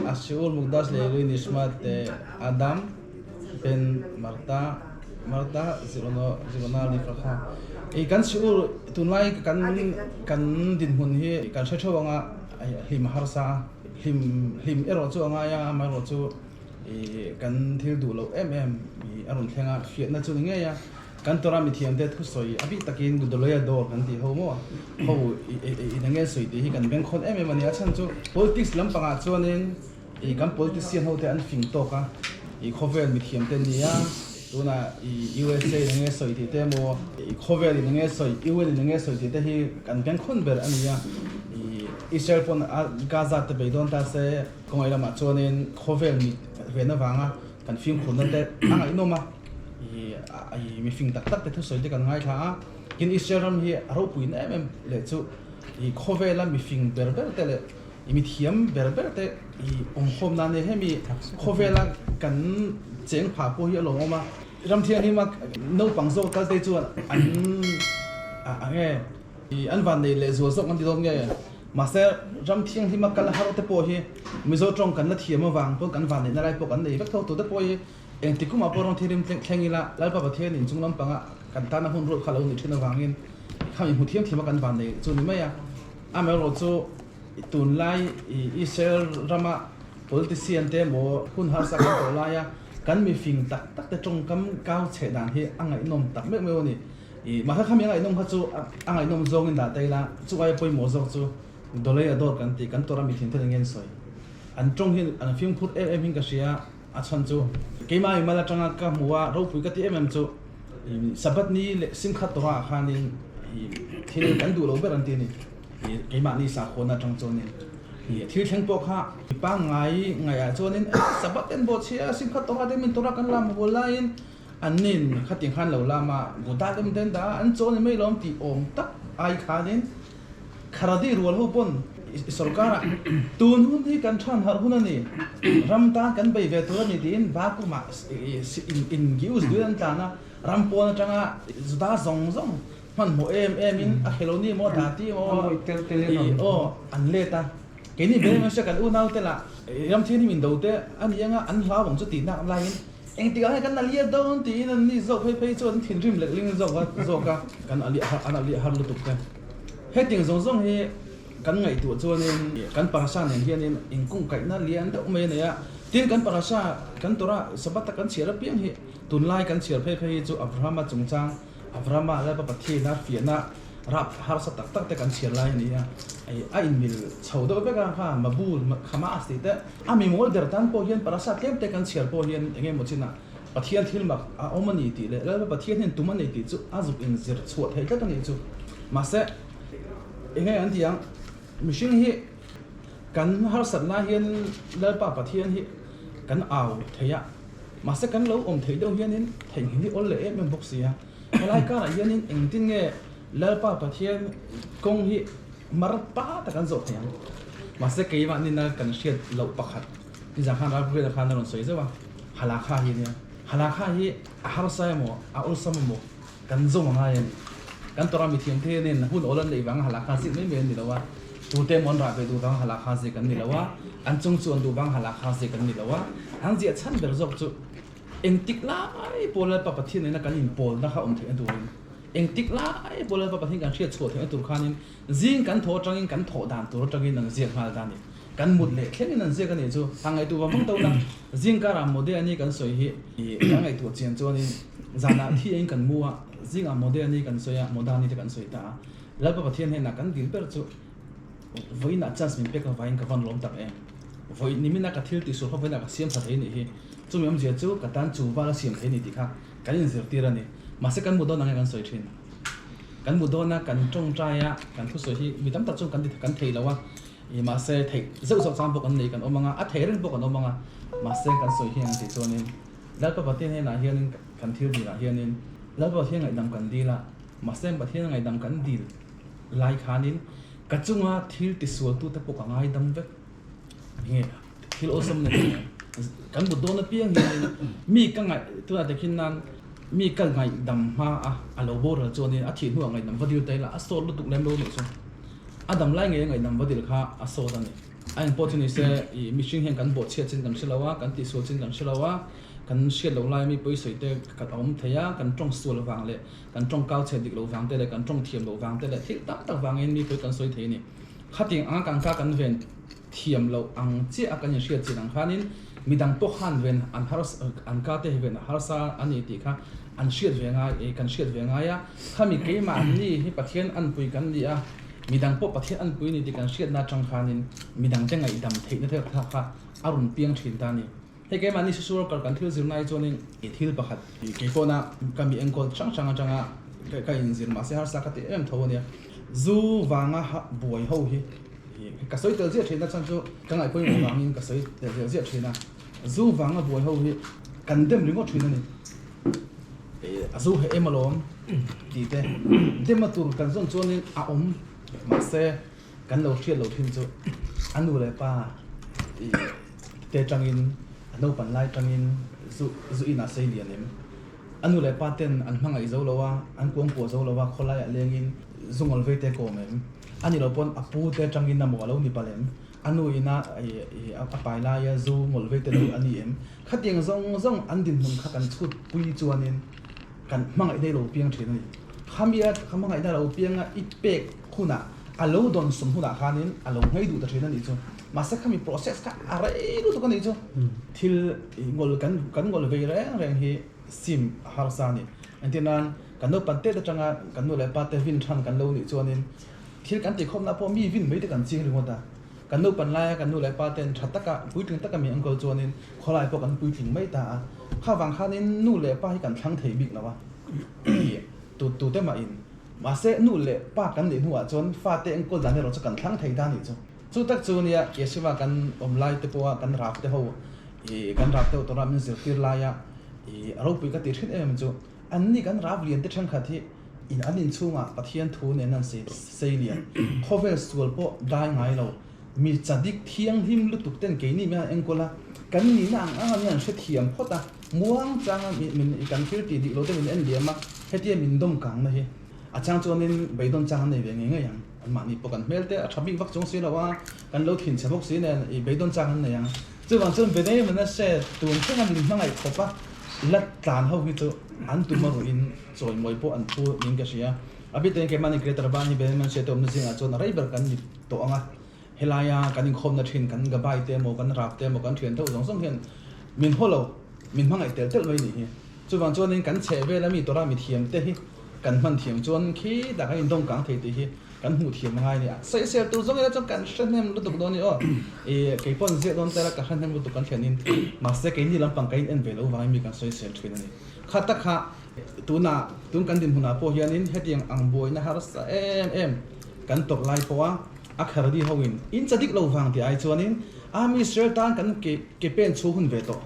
השיעור מוקדש לעילוי נשמת אדם בן מרתה Martha זיכרונה לברכה. I kan shiur tunlai kan kan dinhmun hi kan hre theuh anga hlim harsa a, hlim hlim erawh chu a ngai a, amaherawh chu i kan thil duh loh em em i a rawn thleng a, hriatna chu ni ngei a. Kan Torah mithiamte thusawi a bik takin Gudoloia dawr kan tih ho maw? Ho i eng nge sawi tih hi kan bengkhawn em em a ni. A chhan chu politics lampangah chuanin i kan politician hote an fing tawk a, i khawvel mithiamte an ni a, tunah i USA in eng nge sawi tih te emaw, i khawvel in eng nge sawi, UN in eng nge sawi tih te hi kan bengkhawn ber a ni a. I Israel pawn a Gaza te bei dawn ta se kawngei lamah chuanin khawvel mit ven avanga kan fimkhurna te a ngaihnawm a, i mifing tak tak te thusawi te kan ngaithla a, tin Israel ram hi a ropui na em em leh chu i khawvela mifing ber ber te leh i mithiam ber ber te i awmkhawm nan nia hemi khawvela kan cheng phah pawh hi a lawmawm a, ram thianghlim a naupang zawk kal te chuan an a nge. I an van nei leh zual zawk an ti dawn nge? Mahse, ram thianghlima kal har te pawh hi Mizo tawng kan la thiam avang pawn kan van neihna lai pawh kan nei vek tho tur te pawh hi engti kumah pawh rawng thianghlim thleng ila Lalpa Pathian in chung lampanga kan tana hun ruat kha lo nih thin avangin khami hmu thiam thiama kan van nei chu ni mai a. Amaherawh chu tunlai Israel rama politician te emaw hun harsa kan tawh laia kan mifing tak tak te tawngkam kau chheh dan hi a ngaihnawm tak meuh meuh a ni. I mahse khami a ngaihnawm kha chu a ngaihnawm zawngin dah ta ila chu aia pawimawh zawk chu Dolei a dawr kan tih kan tawrh a mithin thil enge an sawi. An tawng hi an fimkhur em em in ka hria a chhan chu keimah mimal atanga ka hmu a ropui ka ti em em chu i Sabbath ni leh Simkhat tawrah khanin i thil kan duh lo ber an ti a ni. I keimahni sakhuana atang chuanin i thil thleng pawh kha mi pangngai ngaihah chuanin Sabbath te an bawhchhia Simkhat tawrah te min tawrh a kan lam hual laiin An nin khatin khan lo lama Buddha lem den dah an chaw ni mai lawm tih awm tak ai khanin Kharadi rual ho pawn i sorkar ah tun hun hi kan than harh hun a ni, ram tan kan bei ve tur a ni tiin vacuum ah in gius duin an tlan a, ram pawn atanga Juda zawng zawng hmanhmawh em em in a Kheloni emaw Dati emaw aw an let a, keini Beng Asia kan unau te lah ram thianghlim indo te a ni anga an hlau ang chu tih nak laiin Engtikah nge kan aliah dawn tiin an ni zawk phei phei chu an thinrim lek ling zawk a zawk a, kan aliah har an aliah har lutuk te. Hetiang zawng zawng hi kan ngaihtuah chuanin kan parasha nen hianin inkungkaihna lian deuh mai a nei a, tin kan parasha kan Torah Sabbath a kan chhiar apiang hi tunlai kan chhiar phei phei hi chu Abrahama chungchang Abrahama Lalpa Pathiana fiahna rap harsa tak tak te kan chhiar lai a ni a, a inmil chho deuh vek a, kha Mabul, Khamas tih te a mi mawl der tan pawh hian parasa tlem te kan chhiar pawh hian eng emaw chinah Pathian thil mak a awm a ni tih leh Lalpa Pathian hian tum a nei tih chu a zuk inzir chhuah theih tlat a nih chu. Mahse, eng nge an ti ang, mihring hi kan harsat lai hian Lalpa Pathian hi kan au thei a, Mahse kan lo awm theih deuh hianin theihnghilh hi awl leh em em bawk si a. Helai karah hianin engtin nge Lalpa Pathian kawng hi mar pa tak an zawh thei ang? Mahse keimah nina kan hriat loh pakhat nizan khan Ralpuiana khan a rawn sawi zeuh a, Halakha hi ania. Halakha hi a harsa emaw a awlsam emaw kan zawm a ngai a ni. Kan Torah mithiam te hianin hun awl an neih vanga Halakha zik mai mai an ni lo a, tute emaw an rah ve duh vanga Halakha zik an ni lo a, an chung chu an duh vanga Halakha zik an ni lo a. An ziah chhan ber zawk chu engtik lai pawh Lalpa Pathian nena kan inpawlna kha awm theihna turin, engtik lai pawh Lalpa Pathian kan hriat chhuah theihna tur khanin zing kan thaw atangin kan thawh dan tur atangin an ziak nghal ta a ni. Kan mut leh thlengin an ziak a nih chu. A ngaihtuah vang vang tawh la, zing karah mode a ni kan sawi hi kan ngaihtuah chian chuanin zanah thi aiin kan mu a, zingah mode a ni kan sawi a, moda ni te kan sawi ta a. Lalpa Pathian hnenah kan dil ber chu vawiinah chance min pek avangin ka van lawm tak em. Vawi nimina ka thil tihsual kha vawiinah ka siam tha thei a nih hi. Chumi awmzia chu ka tan chu val a siam thei a ni tih kha kan inzirtir a ni. Mahse kan mu dawn ang e kan sawi thin. Kan mu dawn a, kan tawngtai a, kan thusawi hi mi tam tak chuan kan ti kan thei lo a. I mahse theih zeuh zeuh chang bawk an nei kan awm ang a, a thei reng bawk an awm ang a, mahse kan sawi hian tih chuanin Lalpa Pathian hnenah hianin kan thil dilah hianin Lalpa Pathian ngaihdam kan dil a, mahse Pathian ngaihdam kan dil lai khanin ka chunga thil tisualtute pawh ka ngaidam vek. Nge thil awlsam na hi kan mut dawn apiang hianin mi ka ngaih tunah te khin nan mi ka ngaihdam hma a a lo boral chuanin a thih hnuah ngaihdam va dil ta ila a sawt lutuk lem lo nih chu. A dam lai ngei a ngaihdam va dil kha a sawt a ni. A engpawh chu nise ih mihring hian kan bawhchhiat chin kan hre lo a, kan tihsual chin kan hre lo a, kan hriat loh lai mi pawisawi te kan awm thei a, kan tawng sual vang leh kan tawng kau chhe dik loh vang te leh kan tawng thiam loh vang te leh thil tam tak vangin mi pawi kan sawi thei a ni. Khating anga kan ka kan ven thiam loh ang chiah a kan inhriat chin ang khanin midang pawh khan ven an harsa an ka te hi ven a harsa a ni tih kha an hriat ve ngai eh kan hriat ve ngai a, khami keimahni hi Pathian anpui kan ni a, midang pawh Pathian anpui ni tih kan hriatna atang khanin midang te ngaihdam theihna te kha kha a rawn piang thin ta a ni. Hei keimahni social worker kan thil zir nai chuanin i thil pakhat keipawhna ka mi enkawl hrang hrang atanga ka inzir mahse harsa ka ti em tho ania. Zu vanga buai ho hi ka sawi tel ziah thin a chhan chu ka ngaihpawimawh vangin ka sawi tel ziah ziah thin a. Zu vanga buai ho hi kan dem ringawt thin a ni. A zu heh em alawm tih te dem a tur kan zawn chuanin a awm mahse kan lo hriat loh thin chu a nu leh pa te tangin a naupan lai tangin zu zu inah sei lian em. A nu leh pa ten an hmangaih zo lo a, an kuangkuah zo lo a, khawlaiah lengin zu ngawl vei te kawm em. A ni lo pawn a pu te tangin a maw a lo ni palh em. A nu ina a pai laia zu ngawl vei te lo a ni em. Khatiang zawng zawng an dinhmun kha kan chhut pui chuanin kan hmangaih daih lo piang thin a ni. Khamia ka hmangaihna lo pianga i pek hunah a lo dawn sum hunah khanin a lo nghei duh ta thin a nih chu. Mahse khami process kha a rei lutuk a nih chu. Thil ngawl kan kan ngawl vei reng reng hi sim a harsa a ni. Engtir nan kan naupang tet atanga kan nu leh pa te vin than kan lo nih chuanin thil kan tihkhawmna pawh mi vin mai te kan ching ringawt a. Kan naupan laia kan nu leh pa ten tha taka puitling taka mi enkawl chuanin khawlai pawh kan puitling mai ta a. Kha vang khanin nu leh pa hi kan thlang thei bik lo a. Tu tute mahin mahse nu leh pa kan nih hnuah chuan fate enkawl dan erawh chu kan thlang thei ta a nih chu. Chu tak chu nia Yeshiva kan awm lai te pawha kan rap te ho ih kan rap te ho tura min zirtir laia ih a ropui ka tih thin em em chu anni kan rap lian te thenkhat hi in an inchhungah Pathian thu nen an sei sei lian khawvel sual pawh dai ngai lo mi chadik thianghlim lutuk ten keini mi an enkawl a kan nihna ang ang a mi an hrethiam phawt a muang changa min kan thil tih dik lo te min en liam a hetia min dawm kangna hi a chang chuanin beidawn chang an nei ve ngei ngei ang. Anmahni pawh kan hmel te a tha bik vak chung si lo a, kan lo thinchhe bawk si nen i beidawn chang an nei ang. Chuvang chuan Benei Manasseh tun thlenga min hmangaih khawp a, la tlan ho hi chu an tum a ruih in chawimawi pawh an phu niin ka hria. A bik takin keimahni Greater Ban hi Benei Manasseh te awmna zingah chuan a rei ber kan ni tawh ang a, helaia kan inkhawmna thin kan Gabai te emaw kan Rap te emaw kan thian deuh zawng zawng hian min haw lo, min hmangaih tel telh mai ni hi. Chuvang chuanin kan chheh vela mi tora mithiam te hi kan hman thiam chuan khi tak an indawng kang thei tih hi kan hmuh thiam a ngai a ni a. Sawisel tur zawng ila chuan kan hre hnem lutuk dawn a ni aw. Ih kei paw'n ziah dawn tela ka hre hnem lutuk kan thlenin mahse keini lampang ka in en ve lo vangin mi kan sawisel thin a ni. Kha tak kha tunah tun kan dinhmunah pawh hianin hetiang ang buaina harsa em em kan tawrh lai pawha a kherdi hoin in cha dik lo vang tih ai chuanin Army Israel tan kan ke ke pen chhu hun ve tawh.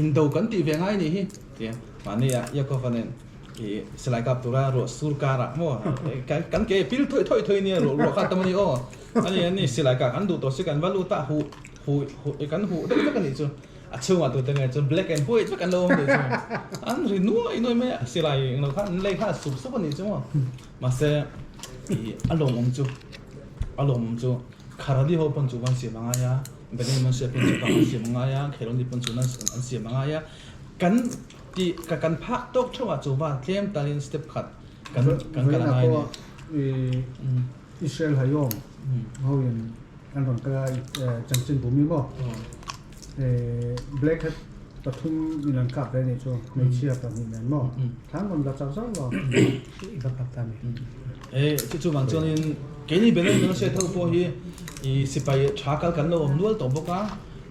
Indo kan tih ve ngai nih hi tia mahni ah Yakova nen i silai kap tura ruah sur karah maw kan ke pil thawi thawi thawi nia ruah ruah kha tam ani aw ani ani silai kah kan duh tawh si kan va lut a huh huh huh kan huh deuh vek anih chu a chhungah tute nge chu black and white vek an lo awm nih chu an ri nuai nuai mai a silai englo khan an lei kha a sup sup anih chu maw mahse i a lawmawm chu a lawmawm chu Kharadi ho pawn chu kan siam a ngai a. Belen an siam pawn chu an siam a ngai a, Khelawni pawn chu an siam a ngai a. Kan tih ka kan phak tawk theuh ah chu va tlem talin step khat kan kan kal a ngai a ni. Israel Hayom ho in an rawn kal a chanchin bum i maw Black Hat pathum in an kap ve nih chu hmeichhia pahnih nen maw thlan rawn la chak zauh lo i va kap ta mi. E chu chu vang chuanin keini Belen kan hriat ho pawh hi i sipai tha kal kan lo awm nual tawh bawk a,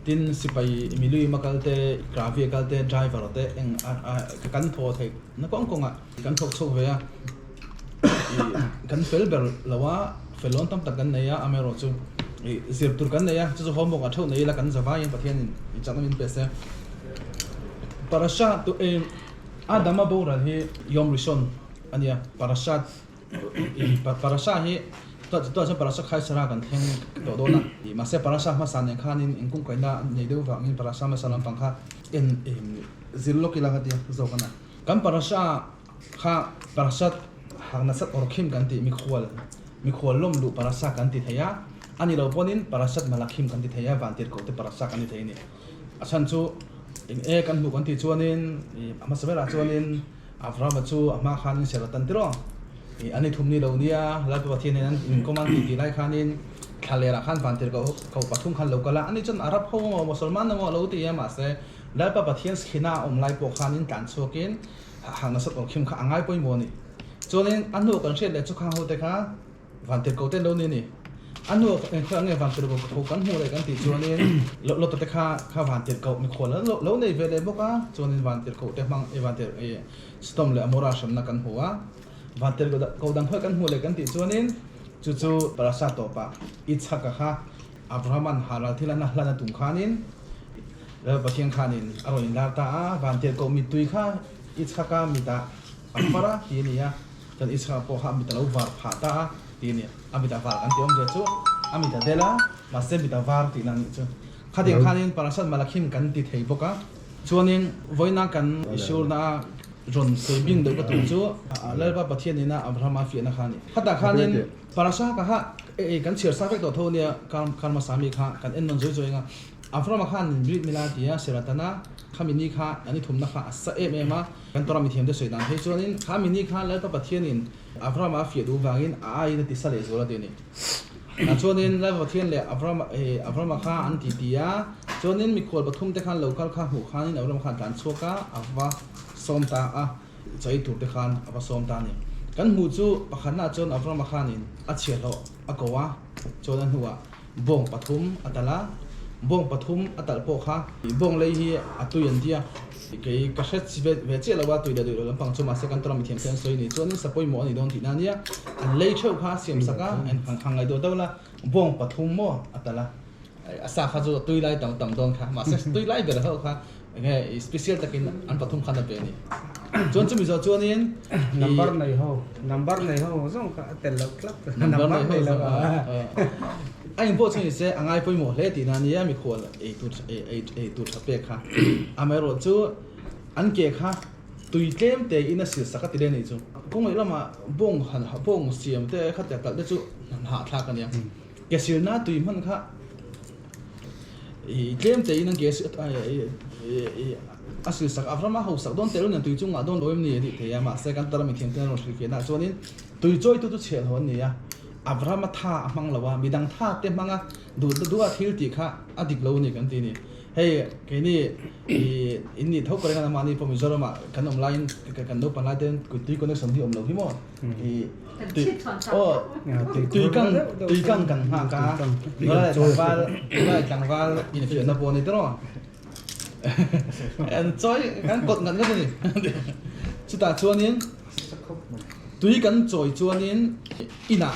tin sipai milui ma kal te, Kravi kal te, driver te eng a kan thaw theih na kawng kawngah kan thawk chhuak ve a, i kan fel ber lo a, fel lawn tam tak kan nei a, amaherawhchu i zir tur kan nei a, chu chu homework ah theuh nei ila kan zavaiin Pathianin i chakna min pe se. Parasha tu e Adama boral hi Yom Rishon a nia, Parashat Parasha hi tunah chuan Parasha Khaisara kan thleng tawh dawn a, mahse Parasha hmasa nen khanin inkungkaihna nei deuh vangin Parasha hmasa lampang kha en zir lawk ila ka tia zawk a na. Kan Parasha kha Parashat Haknasat Orkhim kan tih mikhual mikhual lawm luh Parasha kan ti thei a. A ni lo pawhin Parashat Malakhim kan ti thei a, Vantirhkoh te Parasha kan ti thei a ni. A chhan chu eng e kan hmuh kan tih chuanin a hmasa berah chuanin Avrahama chu a hma khanin ser a tan tir aw. Ih an i thum ni lo nia, Lalpa Pathian hian an inkawm an tih tih lai khanin thla lerah khan Vantirhkoh ko pathum khan lo kal a, ani chuan Arab ho emaw Mosolman emaw a lo ti a, mahse Lalpa Pathian Skhina a awm lai pawh khanin tlan chhuakin hang nasat awrkhim kha a ngai pawimawh a ni. Chuanin a hnu kan hriat leh chu khang hote kha Vantirhkoh te an lo ni a ni. A hnu ah engkhawi ang nge Vantirhkoh ka tho kan hmuh leh kan tih chuanin Lota te kha kha Vantirhkoh mikhual an lo nei ve leh bawk a, chuanin Vantirhkoh te hmang i Vantir i Sodom leh Amora hremna kan hmu a. Vantirhkoh dang khawi kan hmuh leh kan tih chuanin chu chu Parasha tawpah Ichhaka kha Abrahaman Haral thil a hlan a tum khanin Lal Pathian khanin a rawn inlar ta a, Vantirhkoh mittui kha Ichhaka mitah a far a ti a ni a. Chuan Israel pawh kha a mit a lo var phah ta a ti a ni. A mit a var kan tih awmzia chu a mit a del a, mahse mit a var tihna a nih chu. Khatiang khanin Parashat Malakhim kan ti thei bawk a. Chuanin vawiina kan Isurna a rawn sawi bing deuh ka tum chu Lalpa Pathian ina Abrahama fiahna kha a ni. Khatah khanin Parasha ka kha kan chhiar sa vek tawh tho ania Karma Sami kha kan en nawn zawi zawi ang a. Abrahama khan min brit mila a ti a, Seratana khami ni kha an i thumna kha a sa em em a. Kan Torah mithiamte sawi dan phei chuanin kha mi ni kha Lalpa Pathianin Abrahama a fiah duh vangin a aiin a ti sa leh zual a ti a ni. Tah chuanin Lalpa Pathian leh Abrahama kha an ti ti a, chuanin mikhual pathum te khan lo kal kha hmuh khanin Abrahama khan a tlan chhuak a, a va sawm ta a, chai tur te khan a va sawm ta a ni. Kan hmuh chu pakhatnaah chuan Abrahama khanin a chhiahhlawh a ko a, chuan a hnuah bawng pathum a talh a, bawng pathum a talh pawh kha bawng lei hi a tui an ti a, kei ka hre ve chiah lo a, tui leh duh loh lampang chu mahse kan tawrh mithiam te an sawi a ni chuanin sa pawimawh a ni dawn tihna a nia, an lei theuh kha a siam sak a, an han ngaihtuah deuh la, bawng pathum maw a talh a, a sa kha chu a tui lai tam tam dawn kha, mahse tui lai ber ho kha enge special takin an pathum khan a pe a ni. Chuan chumi zawh chuanin Number nei ho, number nei ho zawng kha a tel loh tlat. Number nei ho zawng a in pawh chu ni se a ngai pawimawh hle tihna a nia mikhual ei tur ei tur tha pek kha. Amaherawh chu an ke kha tui tlem te in a sil sak a ti le a nih chu. Kawng leh lamah bawng han bawng siam te khatia kalh te chu hahthlak a nia. Ke silna tui hman kha I tlem te in an ke a silsak Abraham a hausak dawn telh nen tui chungah dawn lo em ni a tih thei a, mahse kan tara mithiam ten an rawn hrilhfiah nah chuanin tui chawitu chu chhiah lo an ni a, Abraham a tha a hmang lo a, midang tha te hmang a duh duh a thil tih kha a dik lo a ni kan ti a ni. Hei keini i in nih tho ka ring a mahni pawh Mizoram ah kan awm laiin kan naupang lai ten tui connection hi awm lo hi maw i Tui kang tui kang kan nghak a, nula leh tlangval nula leh tlangval infiahna pawh a ni tawh an chawi kan kawt ngat ngat a ni. Chutah chuanin tui kan chawi chuanin inah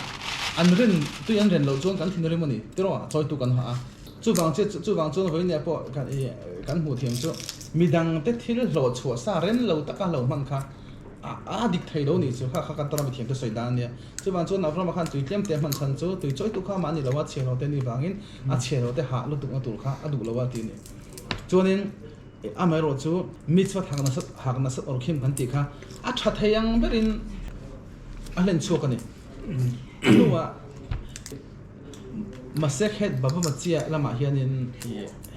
an rin tui an ren loh chuan kan thin rim a ni tiraw a chawitu kan hah a. Chuvang chiah chuvang chuan vawiin pawh kan ih kan hmuh thiam chu midangte thil hlawh chhuah sa ren lo taka lo hman kha A dik thei lo nih chu kha kha kan tawrh a mithiam te sawi dan a nia. Chuvang chuan Avrama khan tui tlem te a hman chhan chu tui chawi tu kha amah a ni lo a, chhiar ho te ni vangin a chhiar ho te hah lutuk na tur kha a duh lo a ti a ni. Chuanin amaherawh chu mitzvah hak nasat hak nasat awrkhim kan tih kha a tha thei ang berin a hlen chhuak a ni. A hnuah Masechet Baba Machia lamah hianin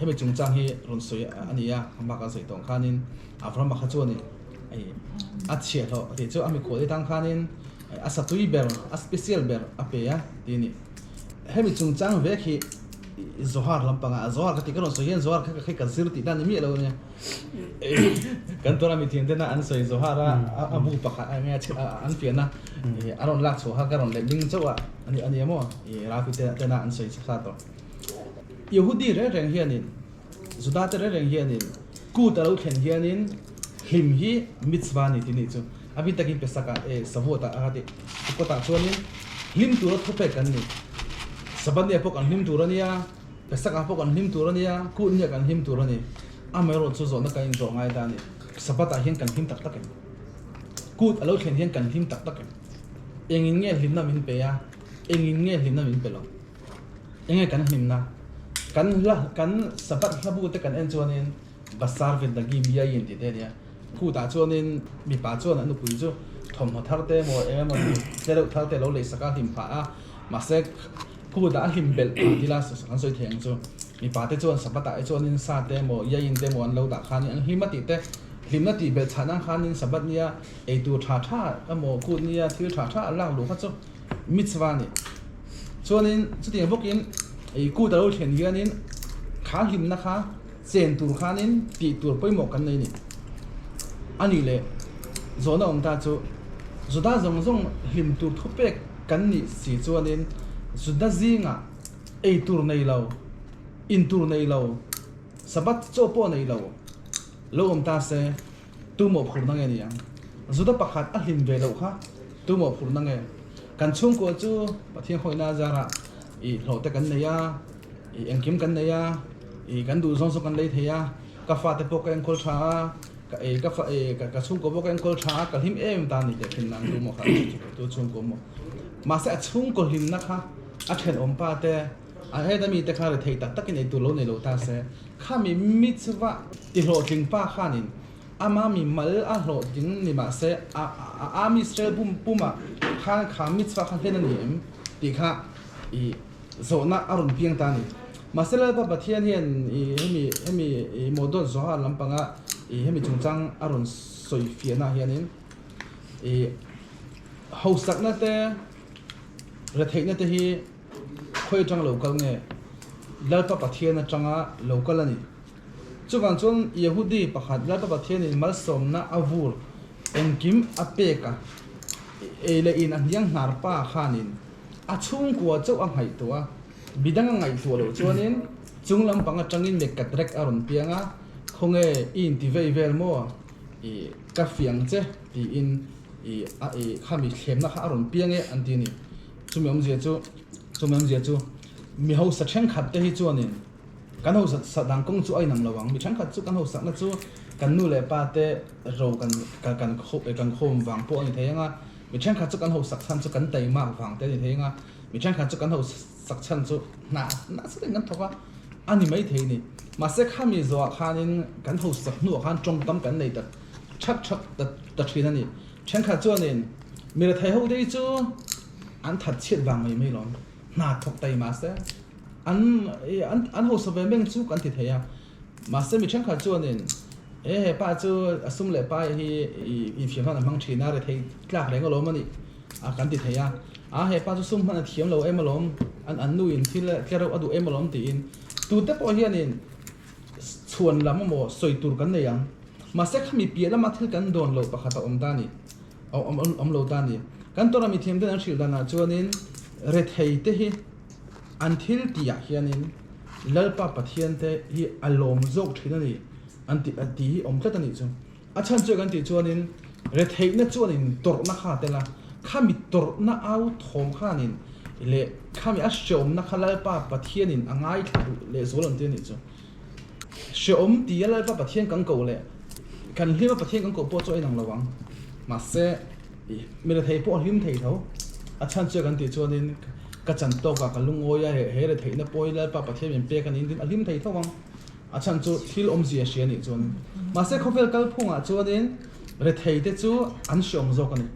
hemi chungchang hi rawn sawi a ni a, amah kan sawi tawh ang khanin Avrama kha chuanin a chhiahhlawh tih chu a mikhual atang khanin a satui ber, a special ber a pe a ti a ni. Hemi chungchang vek hi Zohar lampangah, Zohar ka tih ka rawn sawi hian Zohar kha hei ka zir tih dan ni miah lo a nia. Kan tuna mithiam tena an sawi Zohar a a bu pakhat a nge an fiahna a rawn lak chhuah kha ka rawn let ding chauh a a ni emaw Rafi tena an sawi sa tawh. Yehudi reng reng hianin Juda te reng reng hianin kut a lo thlen hianin hlim hi mitzvah a ni tih nih chu a bik takin Pesach ah eh Shavuot ah a tih Sukkot ah chuanin hlim tura thupek kan ni. Sabbath ni ah pawh kan hlim tur a nia, Pesach ah pawh kan hlim tur a nia, kut ni ah kan hlim tur a ni. Amaherawh chu zawhna kan inzawh ngai ta a ni. Sabbath ah hian kan hlim tak tak em? Kut a lo thlen hian kan hlim tak tak em? Engin nge hlimna min pe a, engin nge hlimna min pe lo? Enge kan hlimna? Kan hla kan Sabbath hlabu te kan en chuanin Basar ve dagi miain tih te a nia. Khutah chuanin mipa chuan a nupui chu thawmhnaw thar te emaw eng emaw tlereuh thar te a lo lei sak a, hlim phah a. Mahse Kut ah a hlim belh phah tila kan sawi thei ang chu. Mipa te chuan Sabbath ah chuanin sa te emaw iaiin te emaw an lo dah khanin an hlim a tih te, hlimna tih belh chhan ang khanin Sabbath nia eitur tha tha emaw kut nia thil tha tha an lak luh kha chu mitzvah a ni. Chuanin chutiang bawkin ih kut a lo thlen hianin kha hlimna kha chen tur khanin tih tur pawimawh kan nei a ni. A nih leh zawhna awm ta chu Juda zawng zawng hlim tur thupek kan nih si chuanin Juda zingah ei tur nei lo, in tur nei lo, Sabbath chaw pawh nei lo lo awm ta se tu mawhphurhna nge ni ang? Juda pakhat a hlim ve loh kha tu mawhphurhna nge? Kan chhungkua chu Pathian khawihna zarah i hlawh te kan nei a, i engkim kan nei a, i kan duh zawng zawng kan lei thei a, ka fate pawh ka enkawl tha a, Ka ei ka fa ei ka chhungkaw bawk a enkawl tha a ka hlim em ta ni teh thin nan tu maw kha tu chhungkaw maw mahse a chhungkaw hlimna kha a thenawm pa te a heta mi te kha ri thei tak takin eitur lo nei lo ta se khami mitzvah ti hlawhtling pa khanin ama mi mal a hlawhtling ni mahse a a Am Israel pum puma khan kha mitzvah kha hlen a ni em tih kha i zawhna a rawn piang ta a ni. Mahse Lalpa Pathian hian i hemi hemi i Modot Zohar lampanga i hemi chungchang a rawn sawi fiahna hianin i hausakna te retheihna te hi khawi atanga lo kal nge Lalpa Pathian atanga lo kal a ni. Chuvang chuan Yehudi pakhat Lalpa Pathianin malsawmna a vur engkim a pek a, ei leh in a hniang hnar pa khanin a chhungkua chauh a nghaihtuah a. Midang a ngaihtuah loh chuanin chung lampang atangin Mekkat rek a rawn piang a, Khawnge i inti vei vel maw? I ka fiang che tiin i a i khami thlemna kha a rawn piang e an ti a ni. Chumi awmzia chu chumi awmzia chu mi hausa thenkhat te hi chuanin kan hausa sa dang kawng chu a inang lo ang. Mi thenkhat chu kan hausakna chu kan nu leh pa te ro kan kan kan khawm vang pawh a ni thei ang a, mi thenkhat chu kan hausak chhan chu kan taimak vang te a ni thei ang a. Mi thenkhat chu kan ho sak chhan chu hna nasa takin kan thawk a, a ni maithei a ni. Mahse khami zawhah khanin kan ho sak hnuah khan tawngkam kan nei ta thak thak ta thin a ni. Thenkhat chuanin mi rethei ho te hi chu an that chhiat vang mai mai lawm, hna thawk tai mahse an an ho sa ve meng chu kan ti thei a. Mahse mi thenkhat chuanin he he pa chu a sum leh pai hi infiam hman a hmang thin a, rethei tlak reng alawm a nih a kan ti thei a. A he pa chu sum hman a thiam lo em alawm, an an nu in thil tle reuh a duh em alawm tiin tute pawh hianin chhuan lam emaw sawi tur kan nei ang. Mahse khami piah lama thil kan dawn loh pakhat a awm ta a ni, a awm lo ta a ni. Kan tawrh a mithiam ten an hrilh danah chuanin rethei te hi An thil tihah hianin Lalpa Pathian te hi a lawm zawk thin a ni an ti a ti hi awm tlat a nih chu. A chhan chu kan tih chuanin retheihna chuanin tawrhna kha a tel a, khami tawrhna au thawm khanin leh khami a hreawmna kha Lalpa Pathianin a ngaithla duh leh zual an ti a nih chu. Hreawm tia Lalpa Pathian kan koh leh kan hlima Pathian kan koh pawh chu a inang lo ang. Mahse. Mi rethei pawh a hlim thei tho. A chhan chu kan tih chuanin ka chan tawkah ka lungawi a, he retheihna pawh hi Lalpa Pathian min pek a niin tin a hlim thei tho ang. A chhan chu thil awmzia hria anih chuan. Mahse khawvel kalphungah chuanin rethei te chu an hreawm zawk a ni.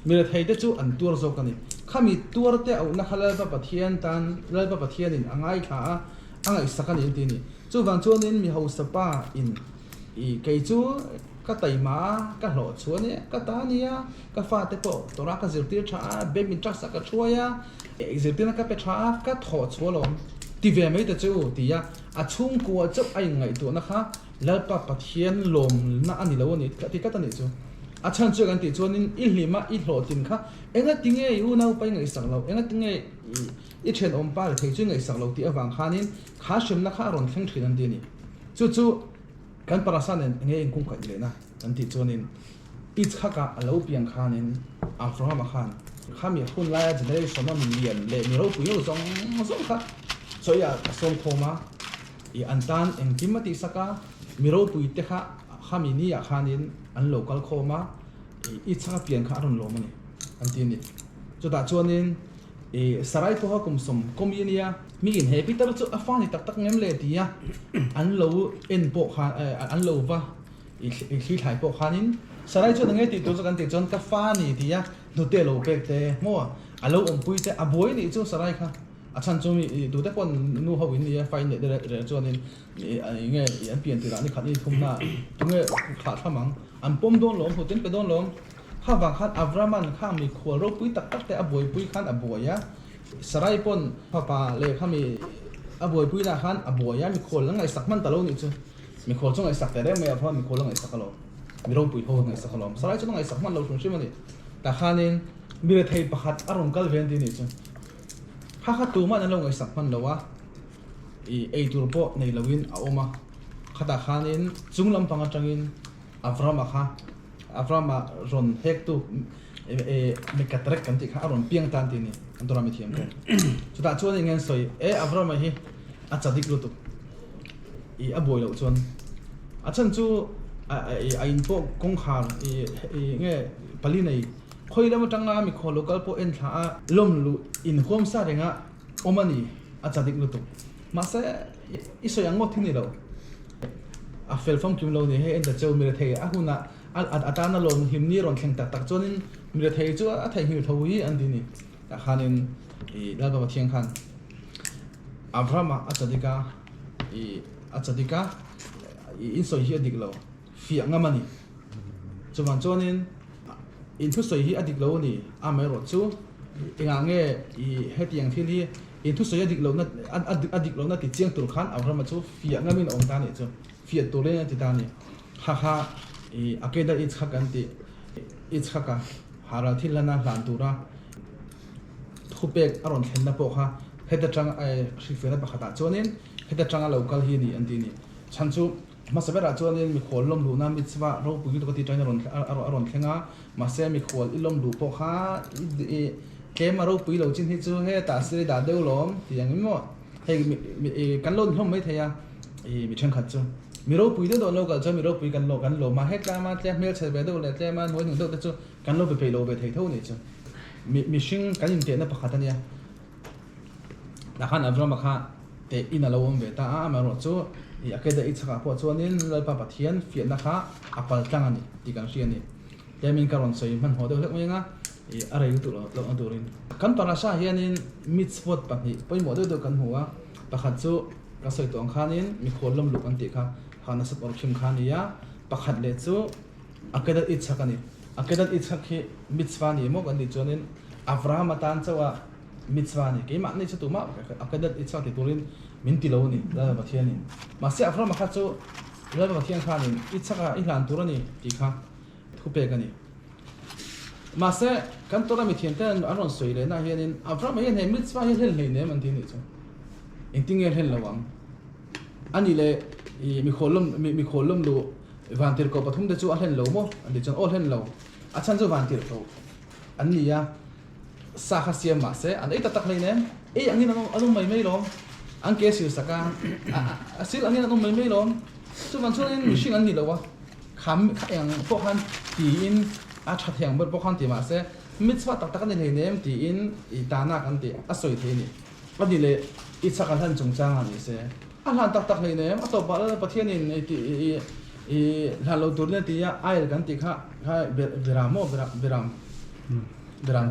Mi rethei te chu an tuar zawk a ni. Khami tuar te auhna kha Lalpa Pathian tan Lalpa Pathianin a ngaithla a, a ngaihsak a ni an ti a ni. Chuvang chuanin mi hausa pa in I kei chu ka taima a, ka hlawh chhuah ania, ka ta ania, ka fate pawh tawrah ka zirtir tha a, bank in trust ah ka thuai a, zirtirna ka pe tha a, ka thawh chhuah alawm ti ve mai ta che u ti a, a chhungkua chauh a inngaihtuahna kha Lalpa Pathian lawmna a ni lo a ni ti tlat a nih chu. A chhan chu kan tih chuanin i hlima i hlawhtlin kha engatinge i unaupa i ngaihsak loh, engatinge i thenawmpa leh thei chu i ngaihsak loh tih avang khanin kha hremna kha a rawn thleng thin an ti a ni. Chu chu kan parasa nen enge inkungkaih lehna kan tih chuanin Ichhaka a lo piang khanin Abrahama khan khami hun laia generation a mi lian leh mi ropui ho zawng zawng kha chawiah a sawm khawm a, ih an tan engkim a tihsak a, mi ropui te kha khami ni ah khanin an lo kal khawm a, ih Ichhaka pian kha a rawn lawm a ni an ti a ni. Chutah chuanin I Sarai pawha kum sawm kawmi a nia, mi in he Peter chu a fa ni tak tak ngem le tia an lo en pawh khan an lo va i thli thlai pawh khanin Sarai chuan enge tih tur chu kan tih chuan ka fa ni tia hnute lo pek te maw a lo awmpui te a buai nih chu Sarai kha. A chhan chu mi tute pawh nu ho in nia fa in neih te reng chuanin enge an pian tirah ni khat ni thum hna tunge thlah thlam ang an pawm dawn lawm hlawhtlin pe dawn lawm. Kha vang khan Avrahman kha mikhual ropui tak tak te a buaipui khan a buai a, Sarai pawn fapa leh kha mi a buaipui nah khan a buai a, mikhual la ngaihsak hman ta lo nih chu. Mikhual chu ngaihsak teh reng mai a, Avrahman mikhual la ngaihsak alawm, mi ropui ho ngaihsak alawm. Sarai chu la ngaihsak hman lo hrim hrim a ni. Tah khanin mi rethei pakhat a rawn kal ve an ti nih chu. Kha kha tumah an lo ngaihsak hman lo a, ih eitur pawh nei loin a awm a. Khatah khanin chung lampang atangin Avrahama kha Avrahama rawn hektu Mekatrek kan tih kha a rawn piang tan tih a ni an Torah mithiam te. Chutah chuan eng nge an sawi e Avrahama hi a chadik lutuk ih a buai loh chuan a chhan chu a in pawh kawngkhar ih nge pali nei khawi lam atanga mikhual lo kal pawh en thla a lawm luh inhuam sa renga awm a ni a chadik lutuk mahse i sawi ang ngawt hi ni lo. A fel famkim lo ni hei en ta cheu mi rethei a hunah a tana lawm hlim ni rawn thleng tak tak chuanin mi rethei chu a theihnghilh tho hi an ti ni. Tah khanin ih Lalpa Pathian khan Abraham-a a chadik a ih a chadik a ih in sawi hi a dik lo fiah ngam a ni. Chuvang chuanin in thusawi hi a dik lo a ni amaherawhchu engah nge ih hetiang thil hi In thusawi a dik lohna a dik lohna ti chiang tur khan Abrahama chu fiah ngamin a awm ta a nih chu. Fiah turin a ti ta a ni. Kha kha i Akeda Yitzhak an tih Yitzhaka Hara thil hlana hlan tura thupek a rawn thlenna pawh kha heta tang hrilhfiahna pakhatah chuanin heta tanga lo kal hi a ni an ti a ni. Chhan chu hmasa berah chuanin mikhual lawm luhna mitzvah ropui lutuk a tih tangin a rawn thleng a. Mahse mikhual i lawm luh pawh kha i tlem a ropui lo chin hi chu hetah sir i dah deuh lawm tih ang emaw hei kan lo inhlawm mai thei a i mi thenkhat chu mi ropui deuh deuh an lo kal chuan mi ropui kan lo kan lawm a hetlama tlem hmelchhe ve deuh leh tlema hnuai hnung deuh te chu kan lo be peih lo ve thei tho nih chu mi mihring kan intehna pakhat a nia tah khan Abraham-a kha teh in a lo awm ve ta a amaherawhchu i Akeda Ichhak-ah pawh chuanin Lalpa Pathian fiahna kha a pal tlang a ni tih kan hria a ni. Tlemin ka rawn sawi hmanhmawh deuh hlek mai anga ih a rei lutuk loh lohna turin. Kan parasha hianin mitzvot pahnih pawimawh deuh deuh kan hmu a, pakhat chu ka sawi tawh ang khanin mikhual lawm luk an tih kha Hanasat Orchim kha a ni a, pakhat leh chu Akedat Yitzhak a ni. Akedat Yitzhak hi mitzvah a ni maw kan tih chuanin Avraham atan chauh a mitzvah a ni. Keimah ni chu tumah Akedat Yitzhak ti turin min ti lo a ni Lalpa Pathianin. Mahse Avraham kha chu Lalpa Pathian khanin Yitzhak a i hlan tur a ni tih kha thu pek a ni. Mahse, kan Torah mithiam ten an rawn sawi lehna hianin Abraham hian he mitzvah hi a hlen hlei nem an ti a nih chu. Engtin nge a hlen lo ang? A nih leh i mikhual lawm mikhual lawm luh vantirhkoh pathum te chu a hlen lo maw? An ti chuan aw hlen lo. A chhan chu vantirhkoh an ni a, sa kha siam mahse an ei tak tak hlei nem. Ei angin an awm mai mai lawm. An ke sil sak a, a sil angin an awm mai mai lawm. Chuvang chuanin mihring an ni lo a. Kham kha eng pawh khan tiin a tha thei ang ber pawh khan ti mahse mitzvah tak tak a ni hleinem tiin i tana kan tih a sawi thei a ni. A ni leh i chak a hlan chungchang ah ni se a hlan tak tak hleinem a tawpah lal Pathianin i ti i i hlan lo turin a ti a ail kan tih kha kha beram maw beram beram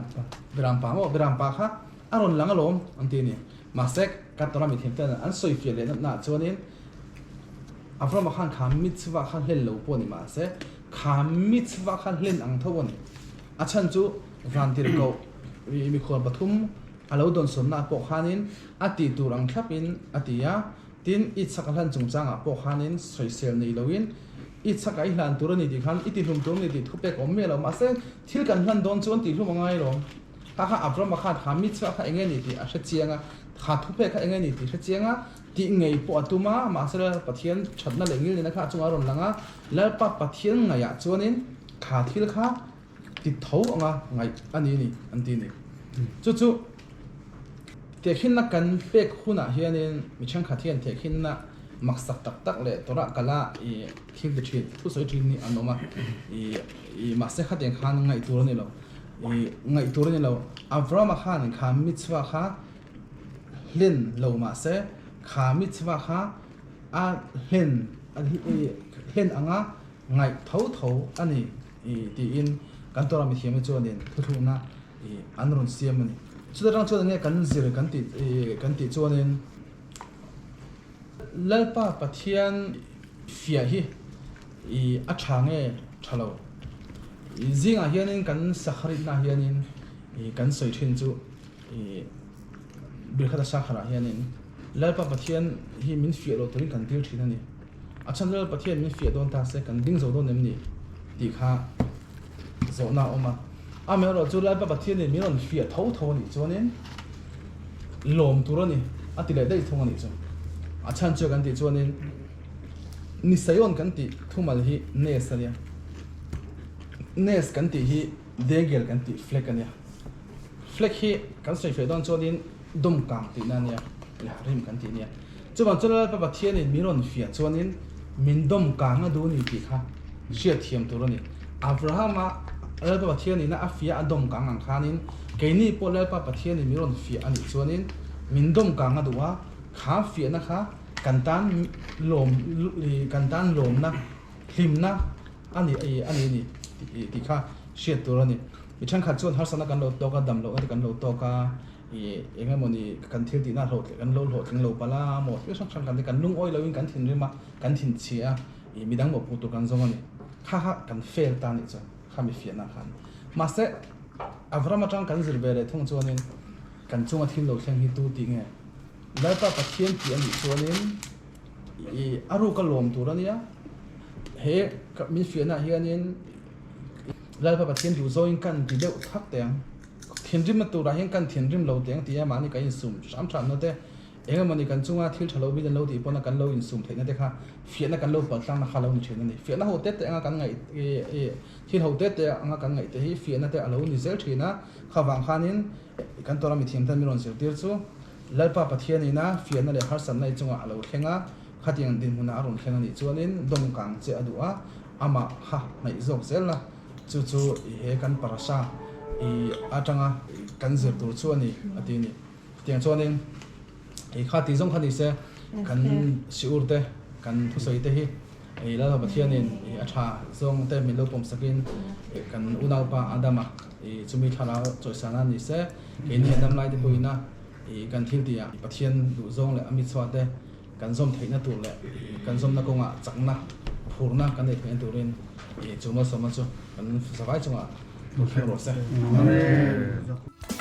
beram pa maw beram pa kha a rawn lang alawm an ti a ni. Mahse ka Torah mithiam ten an sawi fiah leh natna ah chuanin Avrahama khan kha mitzvah kha hlen lo pawh a ni mahse kha mitzvah kha hlen ang tho a ni. A chhan chu vantirhkoh mikhual pathum a lo dawnsawnna ah pawh khanin a tih tur ang thlapin a ti a, tin Ichhak a hlan chungchangah pawh khanin sawisel nei loin Ichhak a i hlan tur a ni tih khan i tihlum tur a ni tih thupek awm miah lo mahse thil kan hlan dawn chuan tihlum a ngai lawm. Kha kha Avrahama khan kha mitzvah kha eng nge ni tih a hre chiang a, kha thupek kha eng nge ni tih hre chiang a, Tih ngei pawh a tum a, mahse Pathian thatna leh ngil nena kha a chungah a rawn lang a, Lalpa Pathian ngaihah chuanin kha thil kha ti tho anga ngaih a ni ni an ti a ni. Chu chu tehkhinna kan pek hunah hianin mi thenkhat hian tehkhinna maksak tak tak leh Torah kala i thil ti thin, thusawi thin hi an awm a, i mahse khatiang khan ngaih tur a ni lo, i ngaih tur a ni lo. Avrahama khan kha mitzvah kha hlen lo mahse kha mitzvah kha a hlen hlen anga ngaih tho tho a ni tiin kan Torah mithiamte chuanin thuthlukna an rawn siam a ni. Chuta tang chuan enge kan zir kan tih kan tih chuanin Lalpa Pathian fiah hi a tha nge tha lo? Zingah hianin kan sakharitna hianin kan sawi thin chu Birkhata sakharah hianin Lalpa Pathian hi min fiah lo turin kan dil thin a ni. A chhan Lalpa Pathian min fiah dawn ta se kan ding zo dawn em ni tih kha zawhna a awm a. Amaherawhchu chu Lalpa Pathianin min rawn fiah tho tho a nih chuanin lawm tur a ni a ti leh daih thung a nih chu. A chhan chu kan tih chuanin Nisayon kan tih thumal hi Nes a nia. Nes kan tih hi Degel kan tih flag a nia. Flag hi kan sawi feh dawn chuanin dawmkang tihna a nia, rim kan tih a nia. Chuvang chuan Lalpa Pathianin min rawn fiah chuanin min dawmkang a duh a ni tih kha hriatthiam tur a ni. Abrahama Lalpa Pathianin a fiah a dawmkang ang khanin keini pawh Lalpa Pathianin min rawn fiah a nih chuanin min dawmkang a duh a, kha fiahna kha kan tan lawm kan tan lawmna, hlimna a ni a ni tih kha hriat tur a ni. Mi thenkhat chuan harsatna kan lo tawk a, dam lohna te kan lo tawk a, ih eng emawni kan thil tihna hlawh kan lo hlawhtling lo palh a maw thil hrang hrang kan ti kan lungawi loin kan thinrim a, kan thinchhia a, ih midang mawhpuh tur kan zawng a ni. Kha kha kan fail ta anih chuan kha mi fiahna khan. Mahse Avram atang kan zir ve leh thung chuanin kan chunga thil lo thleng hi tu tih nge Lalpa Pathian tih anih chuanin ih a ruka lawm tur a nia. He min fiahnaah hianin Lalpa Pathian duh zawngin kan ti deuh thak teh ang. Thinrimna turah hian kan thinrim lo teh ang tih a mahni kan insum hram hramna te, eng emawni kan chunga thil tha lo bik an lo tih pawna kan lo insum theihna te kha fiahna kan lo palh tlangna kha a lo ni thin a ni. Fiahna ho te te anga kan ngaih thil ho te te anga kan ngaih te hi fiahna te a lo ni zel thin a. Kha vang khanin kan Torah mithiam ten min rawn zirtir chu Lalpa Pathianina fiahna leh harsatna i chungah a lo thleng a, khatiang dinhmunah a rawn thleng a nih chuanin dawmkang che a duh a, amah kha hnaih zawk zel a. Chu chu i he kan parasha i atanga kan zir tur chu a ni a ti a ni. Chutiang chuanin i kha tih zawng kha ni se kan siur te kan thusawi te hi i Lalpa Pathianin i a tha zawng te min lo pawm sakin kan unaupa Adama i chumi thlarau chawisana ni se keini a dam lai te pawhin a i kan thil tihah Pathian duh zawng leh a mitchhuah te Kan zawm theihna tur leh kan zawmna kawngah chakna, phurna kan neih theihna turin i chu malsawmna chu kan zavai chungah lo thleng rawh se. Amen.